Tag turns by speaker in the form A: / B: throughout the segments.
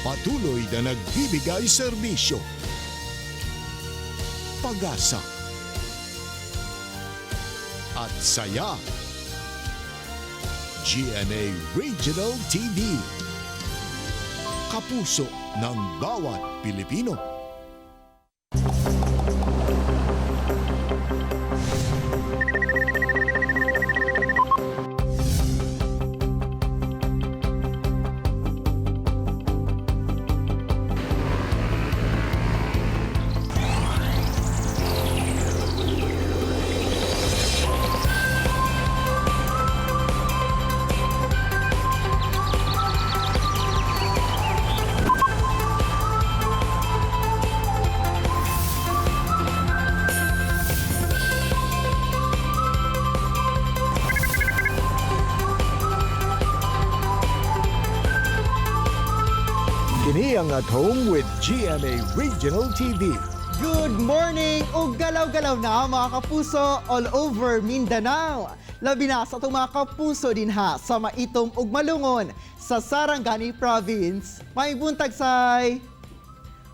A: Patuloy na nagbibigay serbisyo, pag-asa, at saya. GMA Regional TV. Kapuso ng bawat Pilipino. Kini ang At Home with GMA Regional TV.
B: Good morning! Ug galaw-galaw na mga kapuso all over Mindanao. Labi na sa atong mga kapuso dinha sa Maitom ug Malungon sa Sarangani Province. May buntag say!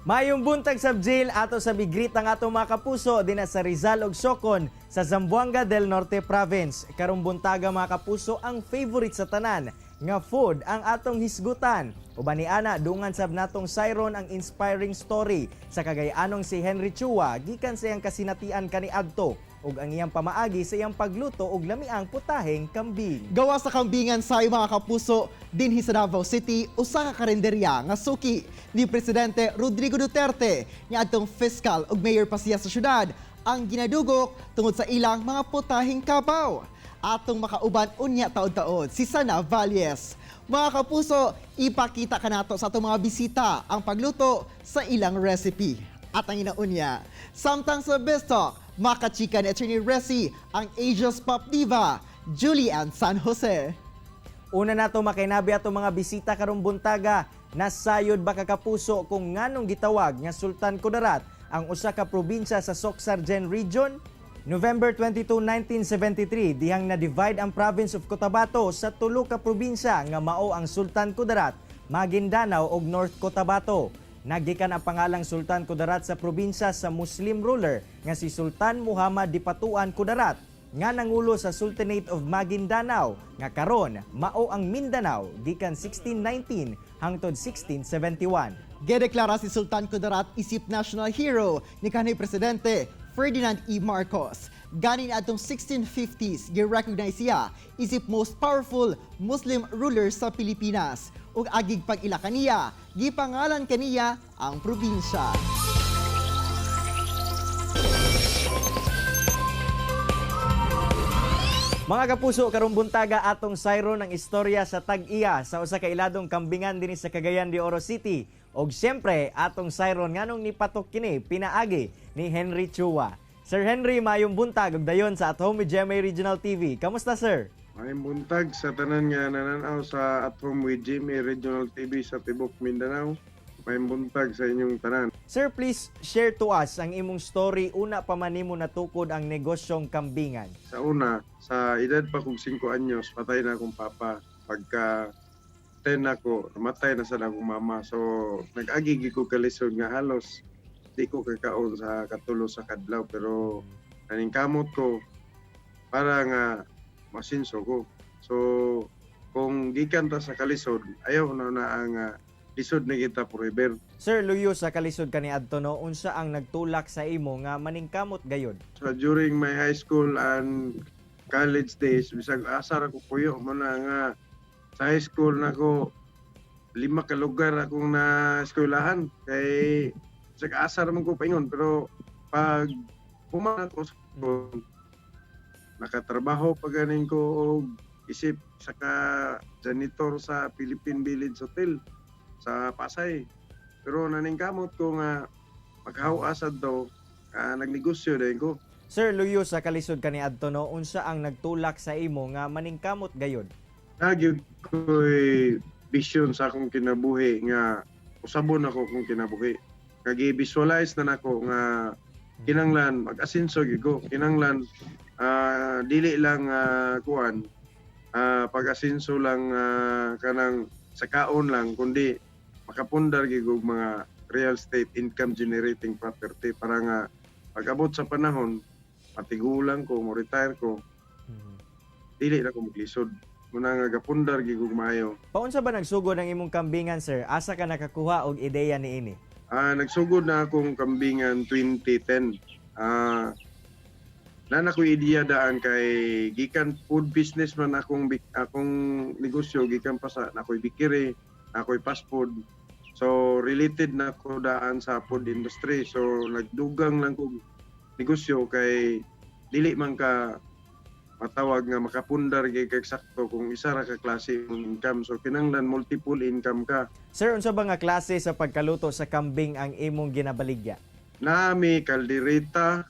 C: Mayong buntag sa jail ato sa bigrit ang atong mga kapuso dinha sa Rizal ug Sokon sa Zamboanga del Norte Province. Karong buntaga, mga kapuso, ang favorite sa tanan nga food ang atong hisgutan. Uban ni ana, dungan sab natong sayron ang inspiring story sa Cagayanong si Henry Chua gikan sa iyang kasinatian kaniadto ug ang iyang pamaagi sa iyang pagluto og lamiang putaheng kambing.
B: Gawa sa kambingan sa mga kapuso dinhi sa Davao City, usa ka karinderya nga suki ni Presidente Rodrigo Duterte niadtong fiscal ug mayor pa siya sa syudad ang ginadugok tungod sa ilang mga putahing kabaw. Atong makauban unya taod-taod si Sana Valles. Mga kapuso, ipakita kanato sa atong mga bisita ang pagluto sa ilang recipe. At ang inaunya, samtang sa Best Talk, makachika ni Attorney Resi ang Asia's Pop Diva, Julian San Jose.
C: Una nato makainabi ato mga bisita karong buntaga. Nasayod ba ka, kapuso, kung nganong gitawag nga Sultan Kudarat ang usa ka probinsya sa Soccsksargen Region? November 22, 1973, dihang na-divide ang province of Cotabato sa tulo ka probinsya nga mao ang Sultan Kudarat, Maguindanao ug North Cotabato. Nagikan ang pangalang Sultan Kudarat sa probinsya sa Muslim ruler nga si Sultan Muhammad Dipatuan Kudarat nga nangulo sa Sultanate of Maguindanao nga karon mao ang Mindanao gikan 1619 hangtod 1671.
B: Gedeklara si Sultan Kudarat isip national hero ni kanhi Presidente Ferdinand E. Marcos. Gani atong 1650s, gi-recognize siya isip most powerful Muslim ruler sa Pilipinas. Ug agig pag-ila kaniya, gipangalan kaniya ang probinsya.
C: Mga kapuso, karong buntaga atong sayro ng istorya sa tag-iya sa usa ka iladong kambingan dinhi sa Cagayan de Oro City. Og siyempre, atong sayron nganong nipatok kini pinaagi ni Henry Chua. Sir Henry, mayong buntag ug dayon sa At Home with GMA Regional TV. Kamusta, sir?
D: Maayong buntag sa tanan nga nananaw sa At Home with GMA Regional TV sa Tibok Mindanao. Maayong buntag sa inyong tanan.
C: Sir, please share to us ang imong story una pa man nimo natukod ang negosyong kambingan.
D: Sa una, sa edad pa kong 5 anyos, patay na akong papa. Pagka 10 ako, namatay na sa akong mama. So, nag-agi gyud ko kalisod nga halos di ko kakaon sa katulo sa kadlaw, pero naningkamot ko para nga masinso ko. So, kung gikan ta sa kalisod, ayaw na na ang lisod na kita forever.
C: Sir, luyo sa kalisod kani adto no, unsa ang nagtulak sa imo nga maningkamot gayod?
D: So during my high school and college days, bisag asa ra ko puyo mo na nga sa high school nako lima ka lugar akong na eskwelahan kay bisag asa ra man ko paingon, pero pag human ako sa school, nakatrabaho pa ganin ko og isip sa ka janitor sa Philippine Village Hotel sa Pasay. Pero naningkamot ko nga maghawas adto, nagnegosyo din ko.
C: Sir, luyo sa kalisod kani adto no, unsa ang nagtulak sa imo nga maningkamot gayod?
D: Nagyud ko'y vision sa akong kinabuhi nga usabon ako kung kinabuhi. Kag visualize na nako nga kinanglan mag-asenso gyud ko. Kinanglan dili lang kuan pag-asenso lang kanang sa kaon lang kundi Makapundar gyud og mga real estate income generating property para nga pag-abot sa panahon matigulang ko, mo retire ko, dili na ko maglisod. Muna nga gapundar gyud og maayo.
C: Paunsa ba nagsugod ang imong kambingan, sir? Asa ka nakakuha og ideya niini?
D: Nagsugod na akong kambingan 2010. Naa ko'y ideya daan kay gikan food business man akong negosyo, gikan pa sa nakoy bakery, nakoy fast food. So related na ko daan sa food industry. So nagdugang lang kog negosyo kay dili man ka matawag nga makapundar gyud kag sakto kung isa ra ka klase imong income. So kinahanglan multiple income ka.
C: Sir, unsa ba nga klase sa pagkaluto sa kambing ang imong ginabaligya?
D: Nami kaldereta,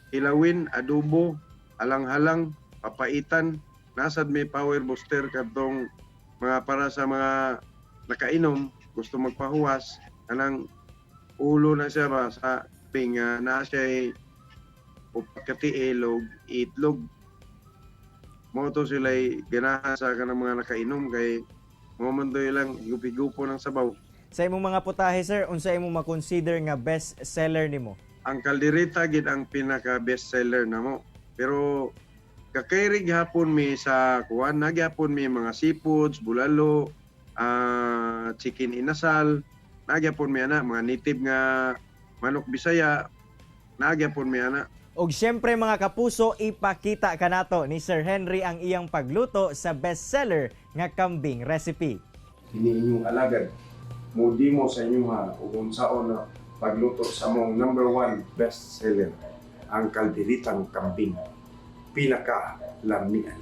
D: kilawin, adobo, alang-halang, papaitan, nasad may power booster kadtong mga para sa mga nakainom, gusto magpahuwas, anang ulo na siya ba sa pinga na siya upat ka tiil og itlog. Mo to sila ganahan sa kanang mga nakainom kay mo man to ilang higup-higupo ng sabaw.
C: Sa imong mga putahe, sir, unsa imong ma-consider nga best seller nimo?
D: Ang kaldereta gid ang pinaka best seller namo. Pero kakairig hapon mi sa kuan, nagyapon mi mga seafoods, bulalo, chicken inasal, nagyapon mi ana mga native nga manok Bisaya, nagyapon mi ana.
C: Og syempre mga kapuso, ipakita kanato ni Sir Henry ang iyang pagluto sa best seller nga kambing recipe.
D: Kini inyong alagad mo dimo sa inyong ha ug unsaon na pagluto sa mong number one best seller, ang kalderitang kambing, pinaka lamian.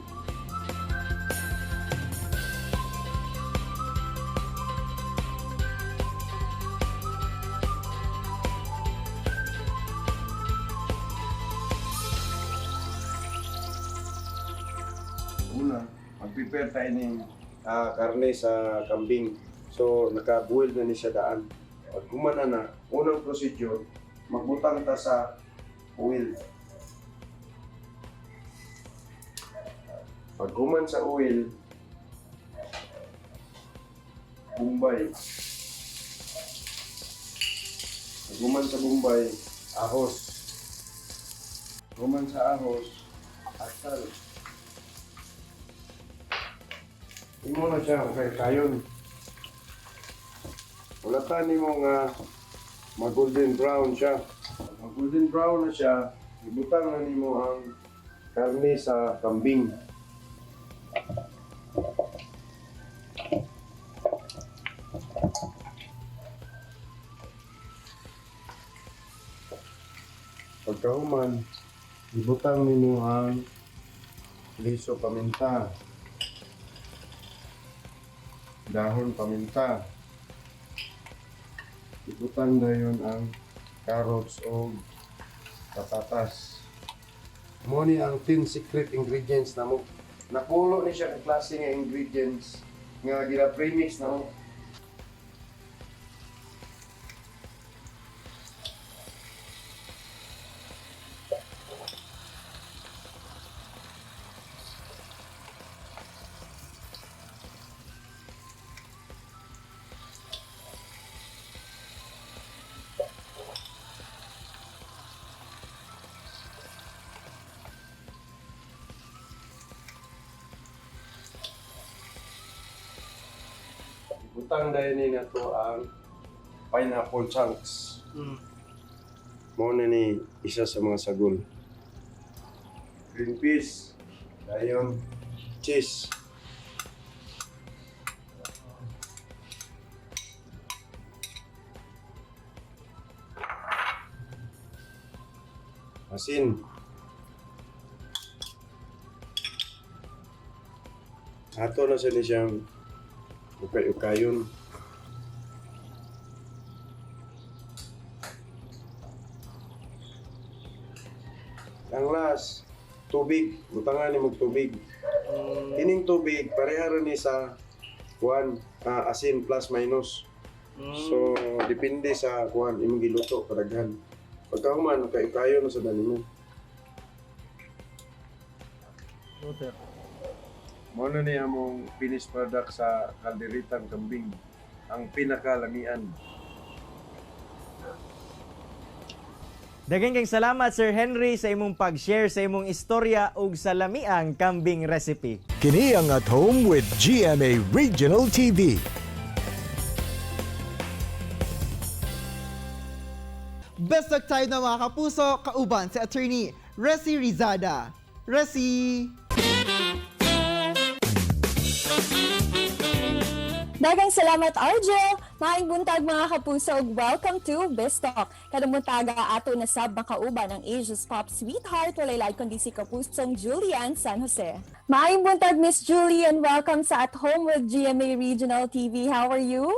D: Una, mag-prepare tayo ng karne sa kambing. So, naka-boil na ni siya daan. Pag humana na, unang procedure, magbutang ta sa oil. Pag human sa oil, Bombay. Pag human sa Bombay, ahos. Human sa ahos, asal. Imo na siya, okay, kayon. Ulatan nimo nga ma-golden brown siya. Ma-golden brown na siya, ibutang na nimo ang karne sa kambing. Pagkahuman, ibutang nimo ang liso paminta, dahon paminta. Ibutang dayon ang carrots o patatas. Mo ni ang 10 secret ingredients namo. Napulo ni siya ka klase nga ingredients nga gina premix namo. Ibutang dayon ni nato ang pineapple chunks. Mo na ni isa sa mga sagol. Green peas, dayon cheese. Asin. Ato na siya ni siyang ukay-ukayon. Ang last, tubig. Butangan ni tubig. Kining tubig, pareha ra ni sa kuan, asin plus minus. So, depende sa kuan imong giluto kadaghan. Pagkahuman, ukay-ukayon na sa dani mo. Mao na ni among finished product sa kalderitang kambing. ang pinakalamian.
C: Daghang kayong salamat, Sir Henry, sa imong pag-share sa imong istorya ug sa lamiang kambing recipe.
A: Kini ang At Home with GMA Regional TV.
B: Best of time na, mga kapuso, kauban si Attorney Resi Rizada. Resi!
E: Daghang salamat, Arjo! Maayong buntag, mga kapuso, ug welcome to Bistalk. Karong buntaga, ato na sab makauban ang Asia's Pop Sweetheart, walay lain kundi si kapusong Julie Anne San Jose. Maayong buntag, Miss Julie, and welcome sa At Home with GMA Regional TV. How are you?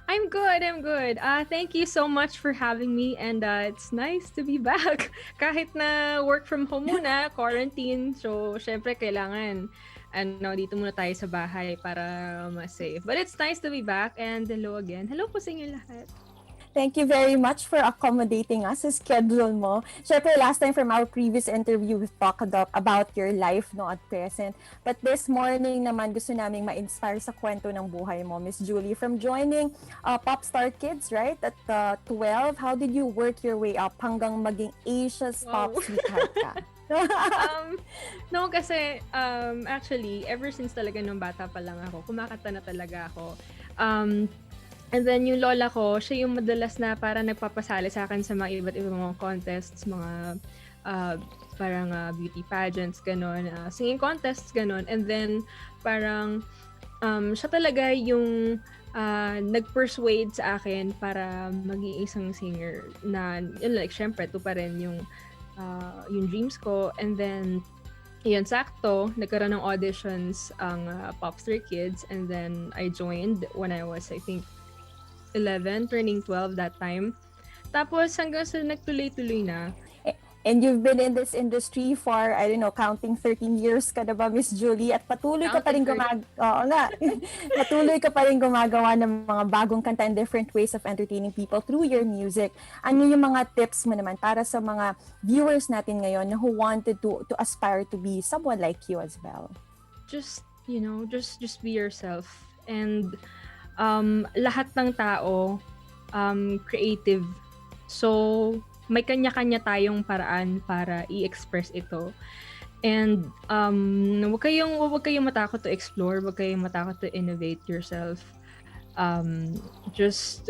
F: I'm good. I'm good. Thank you so much for having me, and it's nice to be back. Kahit na work from home muna, quarantine. So, syempre, kailangan ano, dito muna tayo sa bahay para ma-safe. But it's nice to be back, and hello again. Hello po sa inyo lahat.
E: Thank you very much for accommodating us sa schedule mo. Syempre, last time from our previous interview, we talked about your life, no, at present. But this morning naman, gusto naming ma-inspire sa kwento ng buhay mo, Miss Julie. From joining Popstar Kids, right, at 12, how did you work your way up hanggang maging Asia's Pop Sweetheart ka?
F: No, kasi actually, ever since talaga nung bata pa lang ako, kumakanta na talaga ako. And then yung lola ko, siya yung madalas na parang nagpapasali sa akin sa mga iba't ibang mga contests, mga parang beauty pageants, ganon, singing contests, ganon. And then parang siya talaga yung nag-persuade sa akin para maging isang singer na, yun, like, syempre, ito pa rin yung dreams ko. And then, yun, sakto, nagkaroon ng auditions ang Popstar Kids. And then, I joined when I was, I think, 11, turning 12 that time. Tapos, hanggang sa nagtuloy-tuloy na.
E: And you've been in this industry for, I don't know, counting 13 years ka na ba, Miss Julie? At patuloy ka pa rin Oo nga. Patuloy ka pa rin gumagawa ng mga bagong kanta and different ways of entertaining people through your music. Ano yung mga tips mo naman para sa mga viewers natin ngayon na who wanted to aspire to be someone like you as well?
F: Just be yourself. And lahat ng tao creative. So, may kanya-kanya tayong paraan para i-express ito. And wag kayong matakot to explore, wag kayong matakot to innovate yourself. Just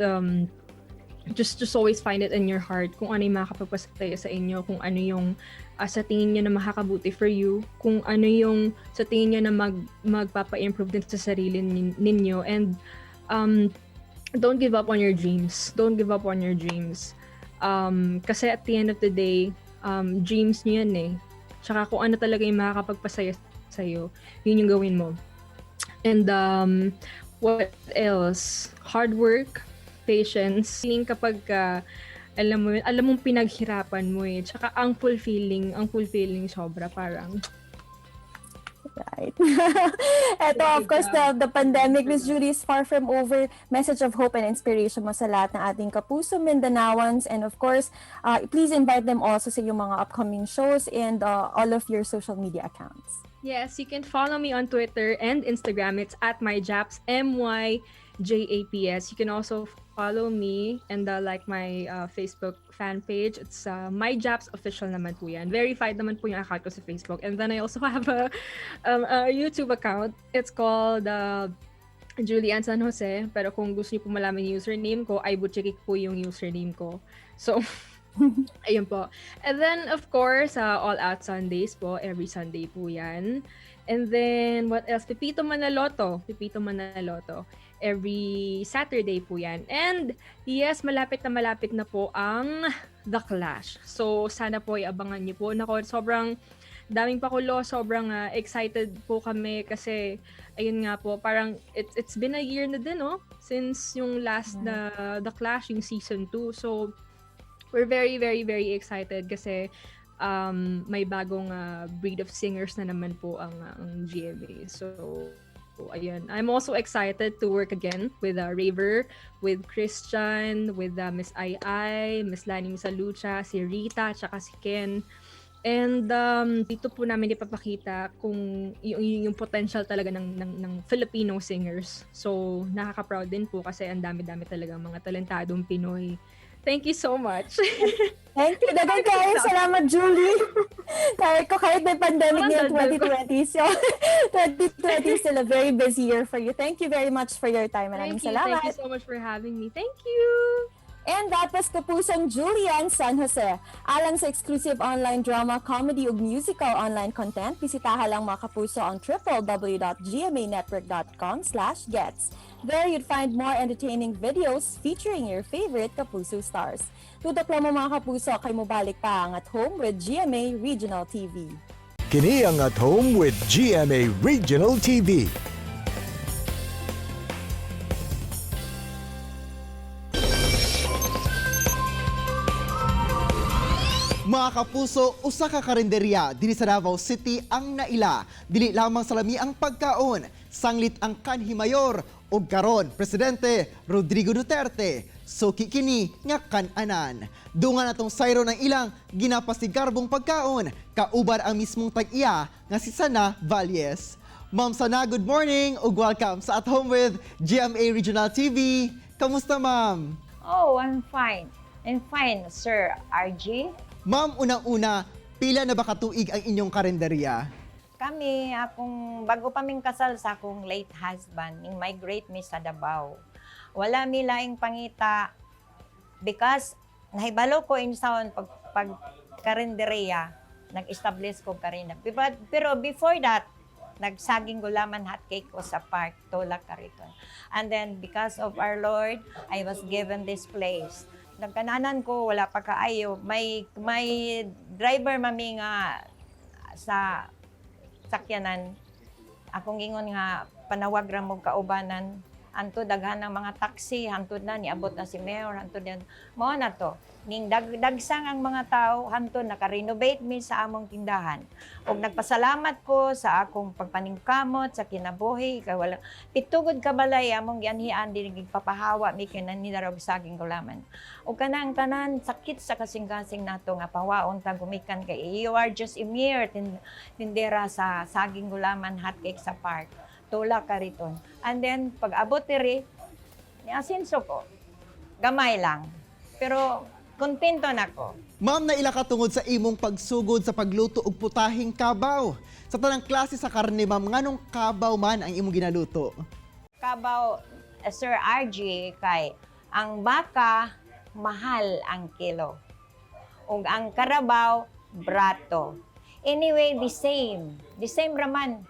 F: always find it in your heart kung ano yung makakapagpasaya sa inyo, kung ano yung sa tingin niyo na makakabuti for you, kung ano yung sa tingin niyo na magpapa-improve din sa sarili ninyo, and don't give up on your dreams. Don't give up on your dreams. Kasi at the end of the day, dreams niyo yan eh. Tsaka kung ano talaga yung makakapagpasaya sa'yo, yun yung gawin mo. And what else? Hard work, patience. Feeling kapag alam mo yun, alam mong pinaghirapan mo eh. Tsaka ang fulfilling sobra, parang
E: Right. Eto, of course, the pandemic, Miss Julie, is far from over. Message of hope and inspiration mo sa lahat ng ating kapuso Mindanawans. And of course, please invite them also sa iyong mga upcoming shows and all of your social media accounts.
F: Yes, you can follow me on Twitter and Instagram. It's @myjaps, MYJAPS. You can also follow me and like my Facebook fan page. It's My Japs Official naman po yan. Verified naman po yung account ko sa Facebook. And then I also have a YouTube account. It's called Julian San Jose. Pero kung gusto niyo po malaman yung username ko, ay Butchikik po yung username ko. So, ayun po. And then, of course, All Out Sundays po. Every Sunday po yan. And then, what else? Pepito Manaloto. Pepito Manaloto. Every Saturday po yan. And, yes, malapit na po ang The Clash. So, sana po ay abangan niyo po. Nako, sobrang daming pakulo. Sobrang excited po kami kasi, ayun nga po, parang it's been a year na din, no? Since yung last na The Clash, yung season 2. So, we're very, very, very excited kasi may bagong breed of singers na naman po ang GMA. So, ayun. I'm also excited to work again with Raver, with Christian, with Miss Ai Ai, Miss Lani Misalucha, si Rita, tsaka si Ken. And dito po namin ipapakita kung yung potential talaga ng Filipino singers. So, nakaka-proud din po kasi ang dami-dami talagang mga talentadong Pinoy. Thank you so much.
E: Thank you. Daghang kaayo salamat, Julie. Kahit ko kahit may pandemic
F: Parang
E: ngayon
F: daldal ko.
E: 2020. So, 2020 is still a very busy year for you. Thank you very much for your time. Maraming
F: Thank you.
E: salamat.
F: Thank you so much for having me. Thank you.
E: And that was Kapusong Julian San Jose. Alang sa exclusive online drama, comedy ug musical online content, bisitaha lang, mga kapuso, ang www.gmanetwork.com/gets. There you'd find more entertaining videos featuring your favorite Kapuso stars. Tutok lang mo, mga kapuso, kay mobalik pa ang At Home with GMA Regional TV.
A: Kini ang At Home with GMA Regional TV.
B: Mga kapuso, usa ka karinderya dinhi sa Davao City ang naila. Dili lamang sa lami ang pagkaon, sanglit ang kanhi mayor ug karon Presidente Rodrigo Duterte. Suki kini nga kan-anan. Dungan atong sayro ng ilang ginapasigarbong pagkaon, kauban ang mismong tag-iya nga si Sana Valles. Ma'am Sana, good morning ug welcome sa At Home with GMA Regional TV. Kamusta, ma'am?
G: Oh, I'm fine. I'm fine, Sir RG.
B: Ma'am, unang-una, pila na ba katuig ang inyong karinderya?
G: Kami, akong, bago pa ming kasal sa akong late husband, ning migrate mi sa Davao. Wala mi laing pangita because nahibalo ko in sound pag karinderya, nag-establish ko karina. Pero before that, nagsaging gulaman hot cake ko sa park, Tulak Kariton. And then because of our Lord, I was given this place. Nagkananan ko, wala pa kaayo. May driver mami nga sa sakyanan. Akong ingon nga panawag ra mo kaubanan. Anto daghan ng mga taxi, hantod na niabot na si mayor, hantod yan. Mao na to. Ning dagsang ang mga tao, hantod naka-renovate mi sa among tindahan. Og nagpasalamat ko sa akong pagpaningkamot sa kinabuhi kay wala pitugod ka balay among gianhian, dili gigpapahawa mi kay nanidara og saging gulaman. Og kanang tanan sakit sa kasing-kasing nato nga pawaon ta gumikan kay you are just a mere tindera sa saging gulaman hotcake sa park. Tula ka riton. And then pag abot diri, niasinso ko. Gamay lang. Pero kontento na ko.
B: Ma'am, naila ka tungod sa imong pagsugod sa pagluto og putahing kabaw. Sa tanang klase sa karne, ma'am, nganong kabaw man ang imong ginaluto?
G: Kabaw, Sir RG, kay ang baka, mahal ang kilo. Ug ang karabaw, brato. Anyway, the same. The same raman.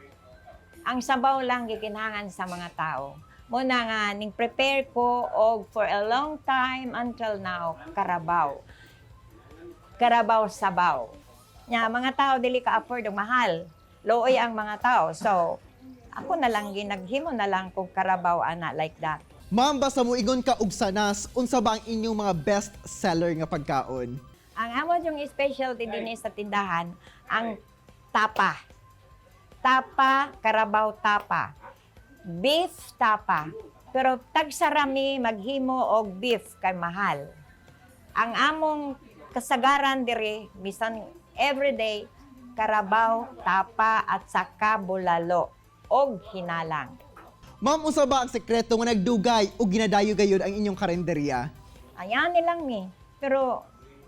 G: Ang sabaw lang gikinahanglan sa mga tao. Muna nga, ning prepare ko og for a long time until now, karabaw. Karabaw sabaw. Nya, mga tao dili ka afford og mahal. Looy ang mga tao. So, ako na lang ginaghimo na lang kog karabaw ana like that.
B: Ma'am, basta moingon ka og sanas, unsa ba ang inyong mga best seller nga pagkaon?
G: Ang amo yung specialty din sa tindahan, ang tapa. Tapa, karabaw tapa. Beef tapa. Pero tagsarami maghimo og beef kay mahal. Ang among kasagaran diri bisan everyday karabaw, tapa at saka bulalo og hinalang.
B: Ma'am, unsa ba ang sekreto nga nagdugay o ginadayo gayon ang inyong karinderya?
G: Ayan nilang mi. Pero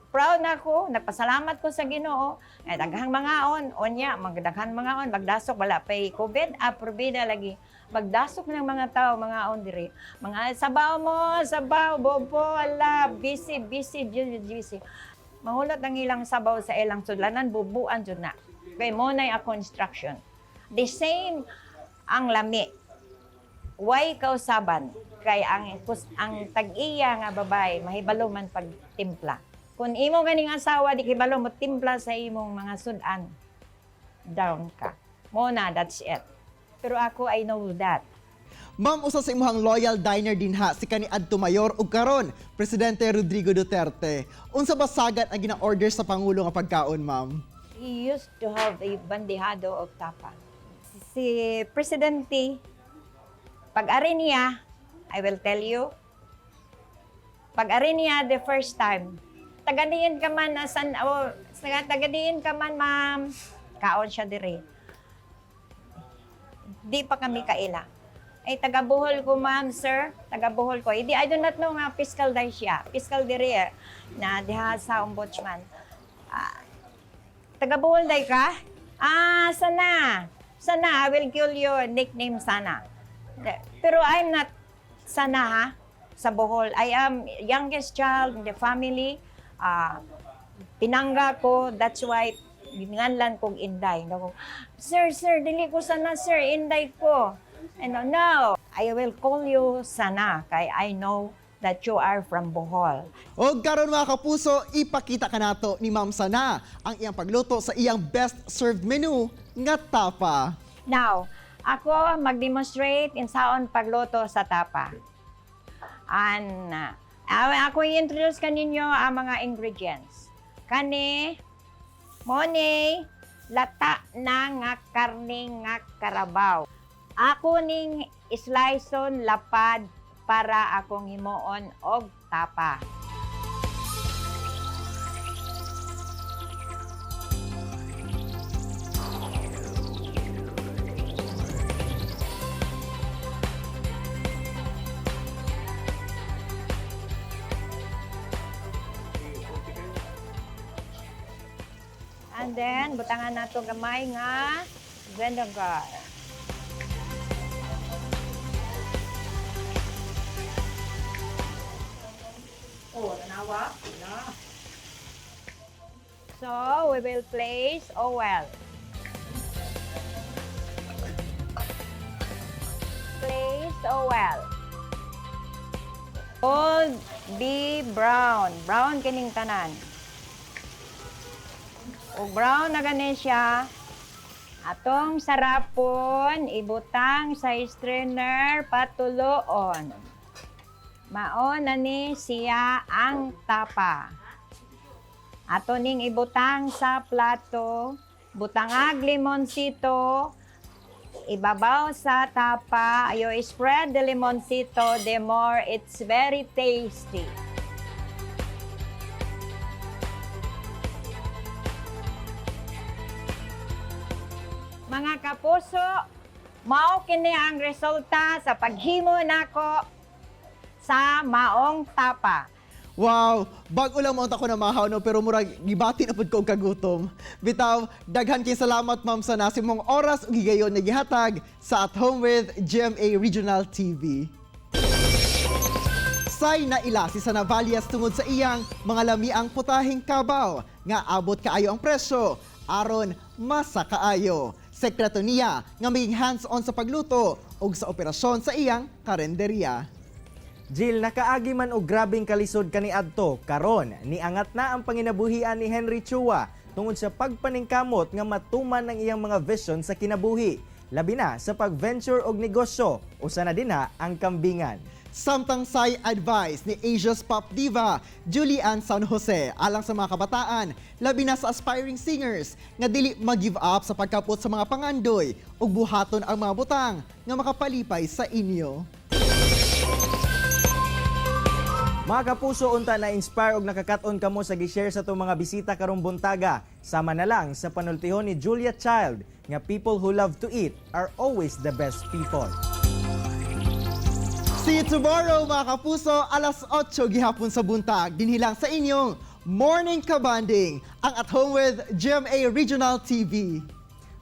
G: proud na ako, nagpasalamat ko sa Ginoo. Ay daghang mangaon, onya magdaghan mangaon, magdasok wala pay COVID, ah, probida lagi. Magdasok ng mga tao mangaon diri. Mga sabaw mo, sabaw, bobo, ala, busy, busy, busy, busy. Mahulot ang ilang sabaw sa ilang sudlanan, bubuan jud na. Kay mo nay a construction. The same ang lami. Way kausaban kay ang tag-iya nga babae mahibalo man pagtimpla. Kung imo ganing asawa di hibalo mo timpla sa imong mga sudan, down ka. Mo na, that's it. Pero ako, I know that.
B: Ma'am, usa sa imong loyal diner dinha si kaniadto mayor ug karon Presidente Rodrigo Duterte. Unsa ba sagad ang gina-order sa pangulo nga pagkaon, ma'am?
G: He used to have a bandehado of tapa. Si Presidente, pag-ari niya, I will tell you, pag-ari niya the first time, Taga-diin ka man, asan, oh, taga-diin ka man, ma'am. Kaon siya dire. Di pa kami kaila. Ay, taga Bohol ko, ma'am, sir. Taga Bohol ko. Hindi, I do not know nga, fiscal dahil siya. Fiscal dire, eh, na diha sa ombudsman. Ah, taga Bohol day ka? Ah, sana. Sana, I will kill you. Nickname Sana. Pero I'm not Sana, ha? Sa Bohol. I am youngest child in the family. Ah, pinangga ko, that's why ginganlan kong Inday. Nako, sir, sir, dili ko sana, sir, Inday ko. And no, I will call you Sana kay I know that you are from Bohol.
B: Og karon, mga kapuso, ipakita kanato ni Ma'am Sana ang iyang pagluto sa iyang best served menu nga tapa.
G: Now, ako mag-demonstrate insaon pagluto sa tapa. And ako i-introduce kaninyo ang mga ingredients. Kani, mao ni, lata na nga karne nga karabaw. Ako ning sliceon lapad para akong himuon og tapa. And then, butangan nato gamay nga vinegar. So, we will place oil. Place oil. Gold be brown. Brown kining tanan. O brown na gani siya. Atong sarapon, ibutang sa strainer patuloon. Mao na ni siya ang tapa. Ato ning ibutang sa plato, butangag limonsito, ibabaw sa tapa, ayo spread the limoncito, the more it's very tasty. Mga kapuso, mao kini ang resulta sa paghimo nako sa maong tapa.
B: Wow, bag-o lang mo ko na mahaw, no, pero murag gibati na pud ko og kagutom. Bitaw, daghan kay salamat, Ma'am Sana, sa imong oras ug higayon nga gihatag sa At Home with GMA Regional TV. Say na ila si Sana Valias tungod sa iyang mga lamiang putahing kabaw nga abot kaayo ang presyo aron masa kaayo. Sekreto niya nga maging hands-on sa pagluto ug sa operasyon sa iyang karenderya.
C: Jill, nakaagi man og grabeng kalisod kaniadto, karon niangat na ang panginabuhian ni Henry Chua tungod sa pagpaningkamot nga matuman ang iyang mga vision sa kinabuhi. Labi na sa pag-venture og negosyo, usa na dinha ang kambingan.
B: Samtang say advice ni Asia's Pop Diva, Julie Anne San Jose, alang sa mga kabataan, labi na sa aspiring singers, nga dili mag-give up sa pagkapot sa mga pangandoy ug buhaton ang mga butang nga makapalipay sa inyo.
C: Mga kapuso, unta na inspire og nakakat-on kamo sa gi-share sa atong mga bisita karong buntaga. Sama na lang sa panultihon ni Julia Child nga people who love to eat are always the best people.
B: See you tomorrow, mga kapuso, alas 8 gihapon sa buntag. Dinhi lang sa inyong Morning Kabanding, ang At Home with GMA Regional TV.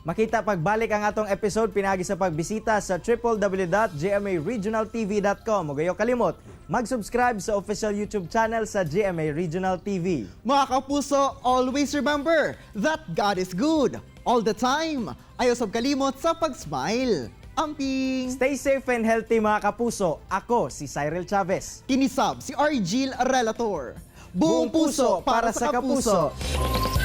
C: Makita pagbalik ang atong episode pinaagi sa pagbisita sa www.gmaregionaltv.com ug ayaw kalimot mag-subscribe sa official YouTube channel sa GMA Regional TV.
B: Mga kapuso, always remember that God is good all the time. Ayaw sab kalimot sa pag-smile. Amping!
C: Stay safe and healthy, mga kapuso. Ako si Cyril Chavez.
B: Kinisab si Argil Relator. Buong puso para sa kapuso.
C: Kapuso.